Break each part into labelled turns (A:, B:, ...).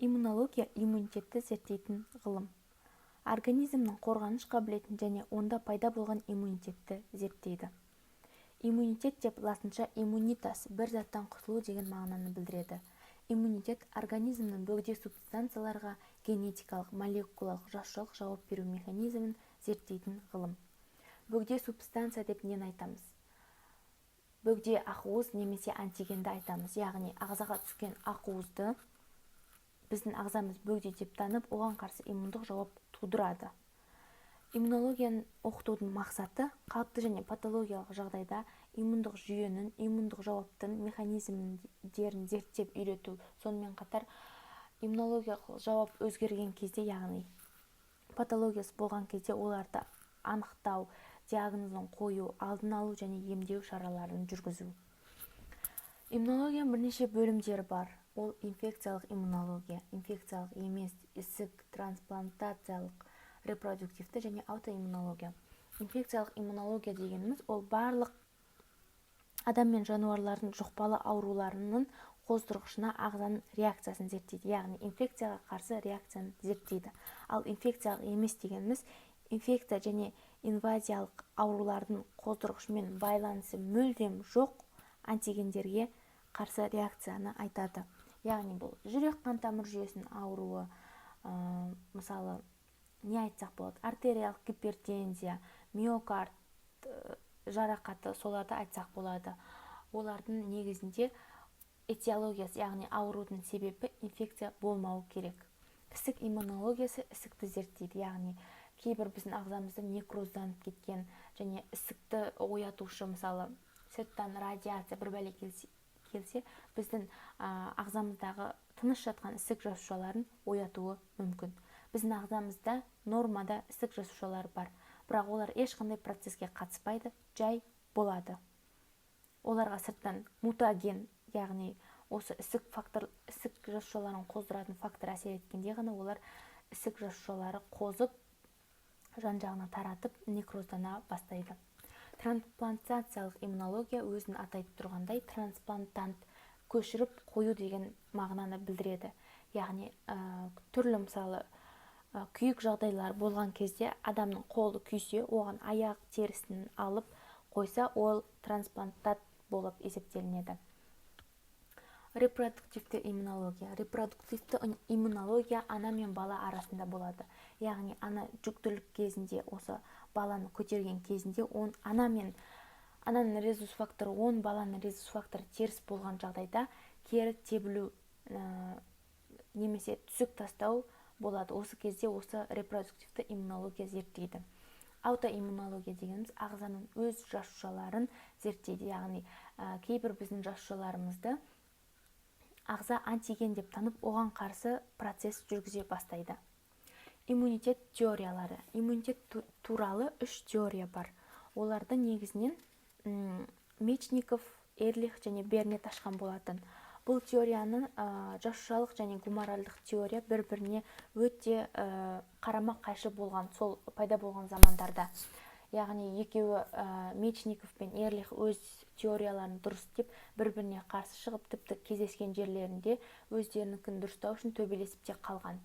A: Иммунология – иммунитетті зерттейтін ғылым. Организмнің қорғаныш қабілетін және онда пайда болған иммунитетті зерттейді. Иммунитет деп латынша immunitas – бір заттан құтылу деген мағынаны білдіреді. Иммунитет – организмнің бөгде субстанцияларға генетикалық, молекулалық, жасушалық жауап беру механизмін зерттейтін ғылым. Бөгде субстанция деп нені айтамыз? Бөгде ақуыз немесе антигенді айтамыз, яғни ағзаға түскен ақуызды біздің ағзамыз бөгде деп танып, оған қарсы иммундық жауап тудырады. Иммунологияны оқытудың мақсаты – қалыпты және патологиялық жағдайда иммундық жүйенің, иммундық жауаптың механизмдерін зерттеп үйрету, сонымен қатар иммунологиялық жауап өзгерген кезде, яғни патологиясы болған кезде оларды анықтау, диагнозын қою, алдын алу және емдеу шараларын жүргізу. Иммунологияның бірнеше бөлімдері бар. Ол инфекциялық иммунология, инфекциялық емес, ісік, трансплантациялық, репродуктивті және аутоиммунология. Инфекциялық иммунология дегеніміз – ол барлық адам мен жануарлардың жұқпалы ауруларының қоздырғышына ағзаның реакциясын зерттейді, яғни инфекцияға қарсы реакцияны зерттейді. Ал инфекциялық емес дегеніміз – инфекция және инвазиялық аурулардың қоздырғышымен байланысы мүлдем жоқ антигендерге қарсы реакцияны айтады. Яғни бұл жүрек қан тамыр жүйесінің ауруы, мысалы, не айтсақ болады, артериялық гипертензия, миокард жарақаты, соларды айтсақ болады. Олардың негізінде этиологиясы, яғни аурудың себебі инфекция болмауы керек. Ісік иммунологиясы ісікті зерттейді, яғни кейбір біздің ағзамызда некрозданып кеткен және ісікті оятушы, мысалы, сырттан радиация, бір бәле келсе, біздің ағзамыздағы тыныш жатқан ісік жасушаларын оятуы мүмкін. Біздің ағзамызда нормада ісік жасушалары бар, бірақ олар ешқандай процеске қатыспайды, жай болады. Оларға сырттан мутаген, яғни осы ісік фактор, ісік жасушаларын қоздыратын фактор әсер еткенде ғана олар ісік жасушалары қозып, жан жағына таратып, некроздана бастайды. Трансплантациялық иммунология өзін аты айтып тұрғандай, трансплантант – көшіріп қою деген мағынаны білдіреді. Яғни түрлі, мысалы, күйік жағдайлар болған кезде, адамның қолы күйсе, оған аяқ терісін алып қойса, ол трансплантат болып есептелінеді. Репродуктивті иммунология. Репродуктивті иммунология ана мен бала арасында болады, яғни ана жүктілік кезінде, осы баланы көтерген кезінде он ана мен ананың резус факторы, он баланың резус факторы теріс болған жағдайда кері тебілу немесе түсік тастау болады. Осы кезде осы репродуктивті иммунология зерттейді. Аутоиммунология дегеніміз ағзаның өз жасушаларын зерттейді, яғни кейбір біздің жасушаларымызды ағза антиген деп танып, оған қарсы процесс жүргізе бастайды. Иммунитет теориялары. Иммунитет туралы үш теория бар. Оларды негізінен Мечников, Эрлих және Бернет ашқан болатын. Бұл теорияның жасушалық және гуморальдық теория бір біріне өте қарама қайшы болған сол пайда болған замандарда. Яғни екеуі, Мечников пен Эрлих, өз теорияларын дұрыс деп бір біріне қарсы шығып, тіпті кездескен жерлерінде өздерінікін дұрыстау үшін төбелесіп те қалған.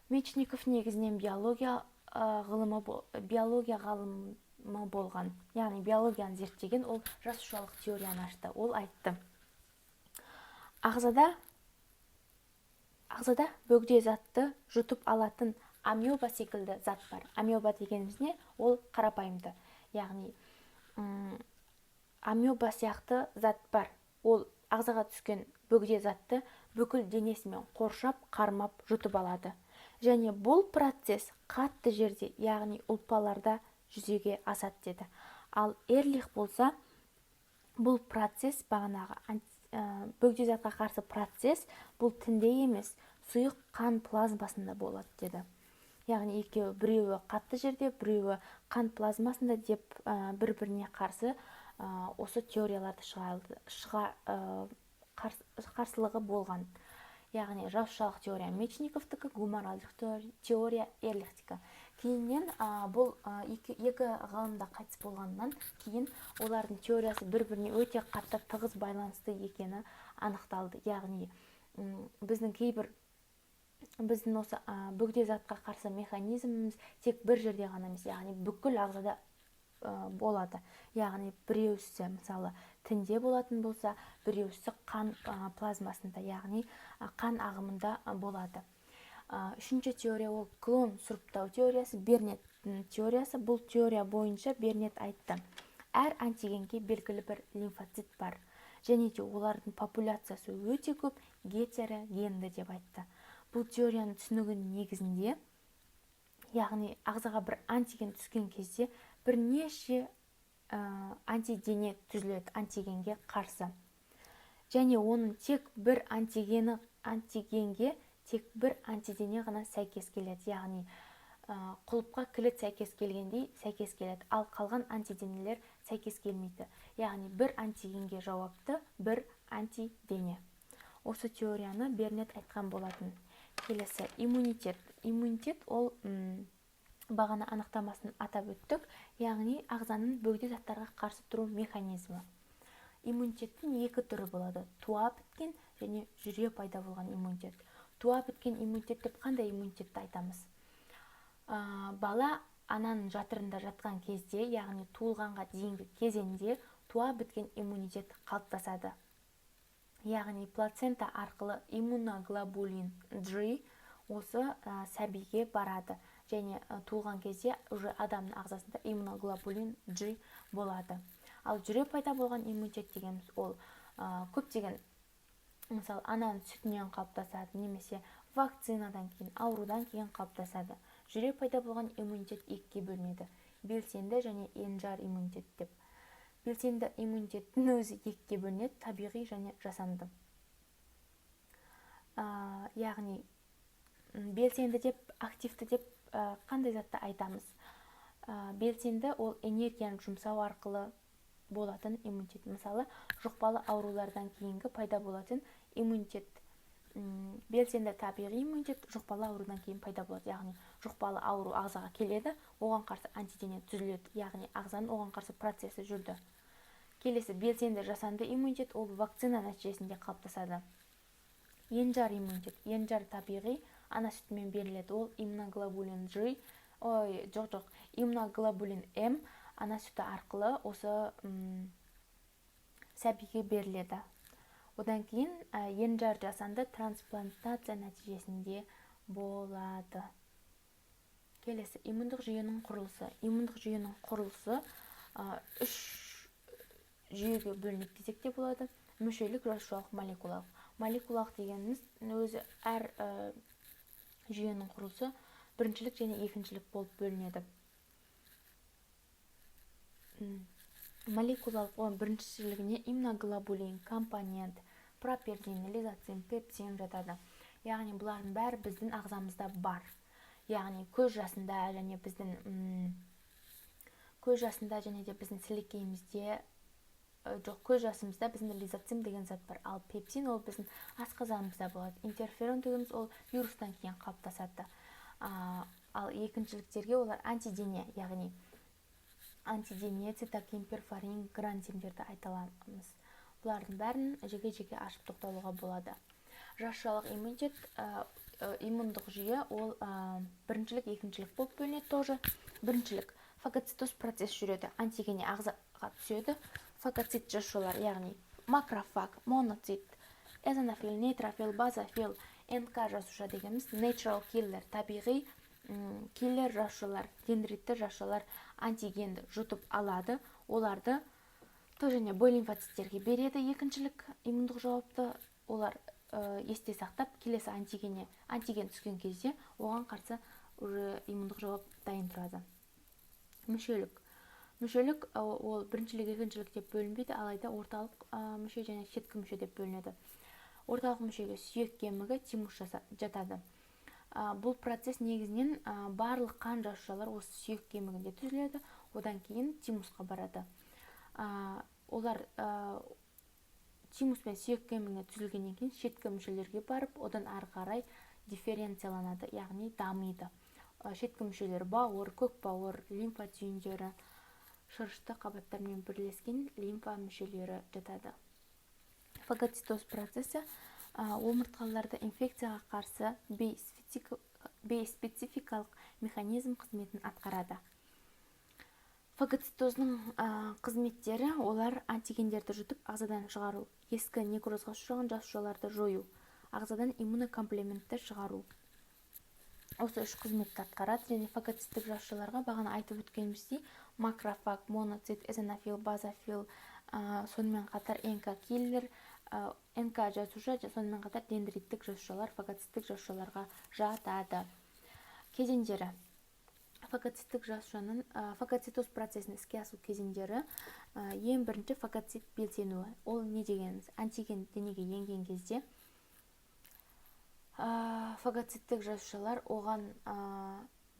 A: Мечников негізінен биология ғылымы, биология ғалымы болған, яғни биологияны зерттеген. Ол жасушалық теорияны ашты. Ол айтты: Ағзада бөгде затты жұтып алатын амеба секілді зат бар». Амеба дегеніміз не? Ол қарапайымды, яғни амеба сияқты зат бар. Ол ағзаға түскен бөгде затты бүкіл денесімен қоршап, қармап, жұтып алады және бұл процесс қатты жерде, яғни ұлпаларда жүзеге асады деді. Ал Эрлих болса, бұл процесс, бағанағы бөгде затқа қарсы процесс, бұл тінде емес, сұйық қан плазмасында болады деді. Яғни екеуі, біреуі қатты жерде, біреуі қан плазмасында деп бір біріне қарсы осы теорияларды шыға, қарсылығы болған. Яғни жасушалық теория Мечниковтікі, гуморалдық теория Эрлихтікі. Кейіннен бұл екі ғалым да қайтыс болғаннан кейін олардың теориясы бір біріне өте қатты тығыз байланысты екені анықталды. Яғни біздің кейбір Біздің осы бөгде затқа қарсы механизміміз тек бір жерде ғана емес, яғни бүкіл ағзада болады. Яғни біреусі, мысалы, тінде болатын болса, біреусі қан плазмасында, яғни қан ағымында болады. Үшінші теория ол клон сұрыптау теориясы, Бернеттің теориясы. Бұл теория бойынша Бернет айтты: әр антигенге белгілі бір лимфоцит бар және де олардың популяциясы өте көп, гетерогенді деп айтты. Бұл теорияның түсінігінің негізінде, яғни ағзаға бір антиген түскен кезде бірнеше антидене түзіледі антигенге қарсы және оның тек бір антигені, антигенге тек бір антидене ғана сәйкес келеді, яғни құлыпқа кілт сәйкес келгендей сәйкес келеді, ал қалған антиденелер сәйкес келмейді. Яғни бір антигенге жауапты бір антидене. Осы теорияны Бернет айтқан болатын. Келесі иммунитет. Иммунитет ол бағана анықтамасын атап өттік, яғни ағзаның бөгде заттарға қарсы тұру механизмі. Иммунитеттің екі түрі болады: туа біткен және жүре пайда болған иммунитет. Туа біткен иммунитет деп қандай иммунитетті айтамыз? Бала ананың жатырында жатқан кезде, яғни туылғанға дейінгі кезеңде туа біткен иммунитет қалыптасады. Яғни плацента арқылы иммуноглобулин G осы сәбиге барады және туылған кезде уже адамның ағзасында иммуноглобулин G болады. Ал жүре пайда болған иммунитет дегеніміз ол көптеген, мысалы, ананың сүтінен қалыптасады немесе вакцинадан кейін, аурудан кейін қалыптасады. Жүре пайда болған иммунитет екіге бөлінеді: белсенді және енжар иммунитет деп. Белсенді иммунитеттің өзі екіге бөлінеді: табиғи және жасанды. Яғни белсенді деп, активті деп қандай затты айтамыз? Белсенді ол энергияны жұмсау арқылы болатын иммунитет, мысалы, жұқпалы аурулардан кейінгі пайда болатын иммунитет. Белсенді табиғи иммунитет жұқпалы аурудан кейін пайда болады, яғни жұқпалы ауру ағзаға келеді, оған қарсы антидене түзіледі, яғни ағзаның оған қарсы процесі жүрді. Келесі белсенді жасанды иммунитет ол вакцина нәтижесінде қалыптасады. Енжар иммунитет, енжар табиғи ана сүтімен беріледі. Ол иммуноглобулин G, ой, жоқ, иммуноглобулин М ана сүті арқылы осы сәбиге беріледі. Одан кейін енжар жасанды трансплантация нәтижесінде болады. Келесі иммундық жүйенің құрылысы. Иммундық жүйенің құрылысы үш жүйеге бөлінеді десек те болады: мүшелік, жасушалық, молекулалық. Молекулалық дегеніміз өзі әр жүйенің құрылысы біріншілік және екіншілік болып бөлінеді. Молекулалық, оның біріншілігіне иммуноглобулин, компонент, пропердин, лизоцим, пепсин жатады. Яғни бұлардың бәрі біздің ағзамызда бар, яғни көз жасында және біздің көз жасында және де біздің сілекейімізде, жоқ, көз жасымызда біздің лизоцим деген зат бар, ал пепсин ол біздің асқазанымызда болады. Интерферон дегеніміз ол вирустан кейін қалыптасады. Ал екіншіліктерге олар антидене, яғни антидене, цитокин, перфорин, гранзимдерді айта аламыз. Бұлардың бәрін жеке-жеке ашып тоқталуға болады. Жасушалық иммунитет, иммундық жүйе ол біріншілік, екіншілік болып бөлінеді тоже. Біріншілік фагоцитоз процесс жүреді, антигене ағзаға түседі, фагоцит жасушалар, яғни макрофаг, моноцит, эозинофил, нейтрофил, базофил, НК жасуша дегеніміз natural killer, табиғи киллер жасушалар, дендритті жасушалар антигенді жұтып алады, оларды Т және Б лимфоциттерге береді. Екіншілік иммундық жауапты олар есте сақтап, келесі антигене антиген түскен кезде оған қарсы уже иммундық жауап дайын тұрады. Мүшелік ол біріншілік, екіншілік деп бөлінбейді, алайда орталық мүше және шеткі мүше деп бөлінеді. Орталық мүшеге сүйек кемігі, тимус жатады. Бұл процесс негізінен барлық қан жасушалар осы сүйек кемігінде түзіледі, одан кейін тимусқа барады. Олар тимус пен сүйек кемігіне түзілгеннен кейін шеткі мүшелерге барып, одан ары қарай дифференцияланады, яғни дамиды. Шеткі мүшелер бауыр, көк бауыр, лимфа түйіндері, шырышты қабаттармен бірлескен лимфа мүшелері жатады. Фагоцитоз процесі Омыртқалыларда инфекцияға қарсы бейспецификалық механизм қызметін атқарады. Фагоцитоздың қызметтері: олар антигендерді жұтып, ағзадан шығару, ескі, некрозға ұшыраған жасушаларды жою, ағзадан иммунокомплементті шығару. Осы үш қызметті атқарады. Және фагоциттік жасушаларға бағана айтып өткеніміздей макрофаг, моноцит, эозинофил, базофил, сонымен қатар НК киллер, НК жасуша, сонымен қатар дендриттік жасушалар фагоциттік жасушаларға жатады. Кезеңдері. Фагоциттік жасушаның фагоцитоз процесінің іске асу кезеңдері: ең бірінші фагоцит белсенуі. Ол не дегеніміз? Антиген денеге енген кезде фагоциттік жасушалар оған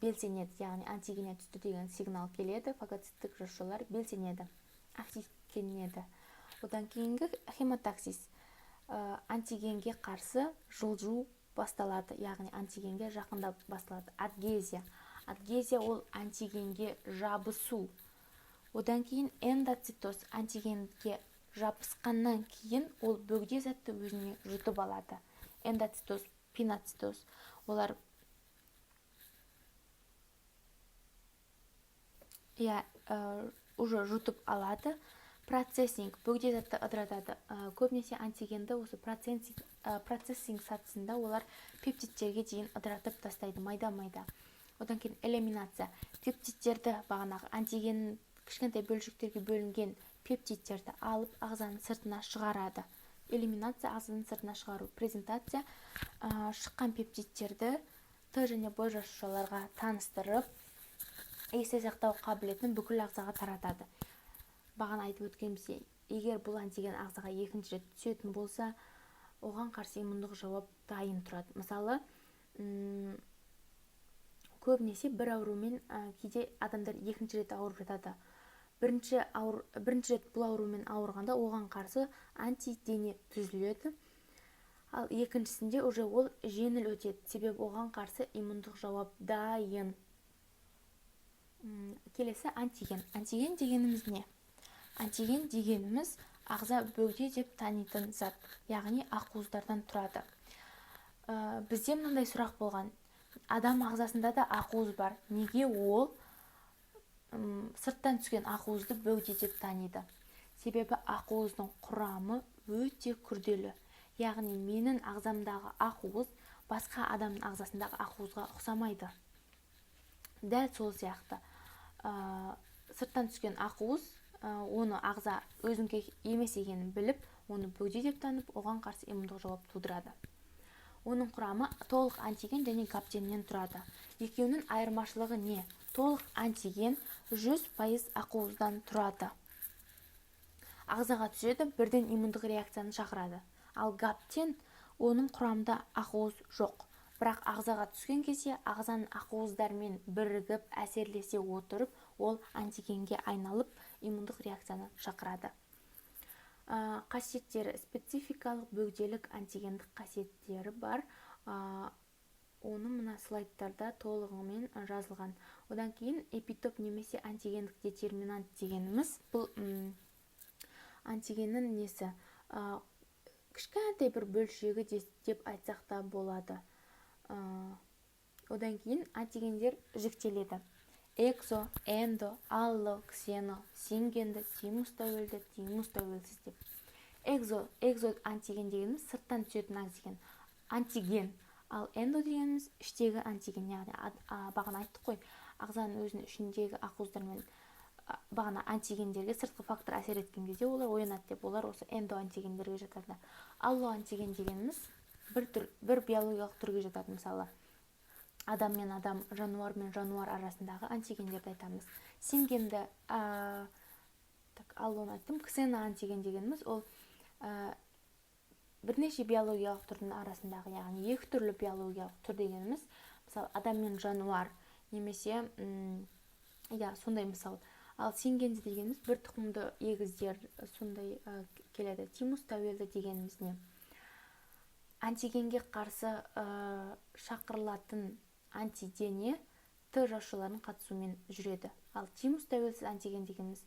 A: белсенеді, яғни антигенге түсті деген сигнал келеді, фагоциттік жасушалар белсенеді, активтенеді. Одан кейінгі хемотаксис, антигенге қарсы жылжу басталады, яғни антигенге жақындап басталады. Адгезия. Адгезия ол антигенге жабысу. Одан кейін эндоцитоз, антигенге жабысқаннан кейін ол бөгде затты өзіне жұтып алады. Эндоцитоз, пиноцитоз, олар иә уже жұтып алады. Процессинг, бөгде затты ыдыратады. Көбінесе антигенді осы процессинг сатысында олар пептидтерге дейін ыдыратып тастайды, майда-майда. Одан кейін элиминация, пептидтерді, бағанағы антиген кішкентай бөлшектерге бөлінген пептидтерді алып ағзаның сыртына шығарады. Элиминация, ағзаның сыртына шығару. Презентация, шыққан пептидтерді Т және Б жасушаларға таныстырып, есте сақтау қабілетін бүкіл ағзаға таратады. Бағана айтып өткеніміздей, егер бұл антиген ағзаға екінші рет түсетін болса, оған қарсы иммундық жауап дайын тұрады. Мысалы, көбінесе бір аурумен кейде адамдар екінші рет ауырып жатады. Бірінші рет бұл аурумен ауырғанда оған қарсы антидене түзіледі, ал екіншісінде уже ол жеңіл өтеді, себебі оған қарсы иммундық жауап дайын. Келесі антиген. Антиген дегеніміз не? Антиген дегеніміз ағза бөгде деп танитын зат, яғни ақуыздардан тұрады. Бізде мынандай сұрақ болған: адам ағзасында да ақуыз бар, неге ол сырттан түскен ақуызды бөгде деп таниды? Себебі ақуыздың құрамы өте күрделі, яғни менің ағзамдағы ақуыз басқа адамның ағзасындағы ақуызға ұқсамайды. Дәл сол сияқты сырттан түскен ақуыз, оны ағза өзінікі емес екенін біліп, оны бөгде деп танып, оған қарсы иммундық жауап тудырады. Оның құрамы толық антиген және гаптеннен тұрады. Екеуінің айырмашылығы не? Толық антиген 100% ақуыздан тұрады. Ағзаға түседі, бірден иммундық реакцияны шақырады. Ал гаптен, оның құрамында ақуыз жоқ. Бірақ ағзаға түскен кезде ағзаның ақуыздармен бірігіп әсерлесе отырып, ол антигенге айналып, иммундық реакцияны шақырады. Қасиеттері: спецификалық, бөгделік, антигендік қасиеттері бар. Оны мына слайдтарда толығымен жазылған. Одан кейін эпитоп немесе антигендік детерминант дегеніміз бұл антигеннің несі, кішкентай бір бөлшегі деп айтсақ та болады. Одан кейін антигендер жіктеледі: экзо, эндо, алло, ксено, сингенді, тимус тәуелді, тимус тәуелсіз деп. Экзо антиген дегеніміз сырттан түсетін антиген, ал эндо дегеніміз іштегі антиген, яғни бағана айттық қой, ағзаның өзінің ішіндегі ақуыздармен бағана антигендерге сыртқы фактор әсер еткен кезде олар оянады деп, олар осы эндо антигендерге жатады. Алло антиген дегеніміз бір түр, бір биологиялық түрге жатады, мысалы адам мен адам, жануар мен жануар арасындағы антигендерді айтамыз. Сингенді, так, аллоны айттым. Ксено антиген дегеніміз ол бірнеше биологиялық түрдің арасындағы, яғни екі түрлі биологиялық түр дегеніміз, мысалы адам мен жануар немесе иә, сондай мысал. Ал сингенді дегеніміз бір тұқымды егіздер, сондай келеді. Тимус тәуелді дегеніміз не? Антигенге қарсы шақырылатын антидене Т жасушаларының қатысуымен жүреді. Ал тимус тәуелсіз антиген дегеніміз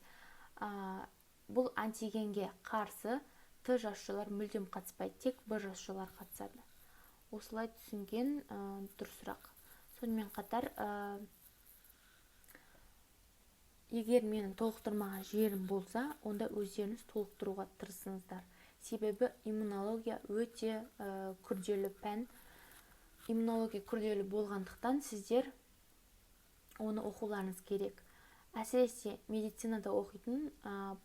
A: бұл антигенге қарсы Т Т жасушалар мүлдем қатыспайды, тек Б жасушалар қатысады. Осылай түсінген дұрысырақ. Сонымен қатар, егер менің толықтырмаған жерім болса, онда өздеріңіз толықтыруға тырысыңыздар, себебі иммунология өте күрделі пән. Иммунология күрделі болғандықтан, сіздер оны оқуларыңыз керек. Әсіресе медицинада оқитын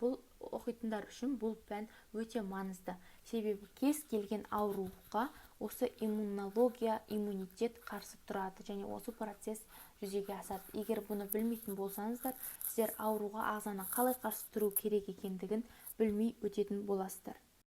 A: бұл оқитындар үшін бұл пән өте маңызды, себебі кез келген ауруға осы иммунология, иммунитет қарсы тұрады және осы процесс жүзеге асады. Егер бұны білмейтін болсаңыздар, сіздер ауруға ағзаның қалай қарсы тұру керек екендігін білмей өтетін боласыздар.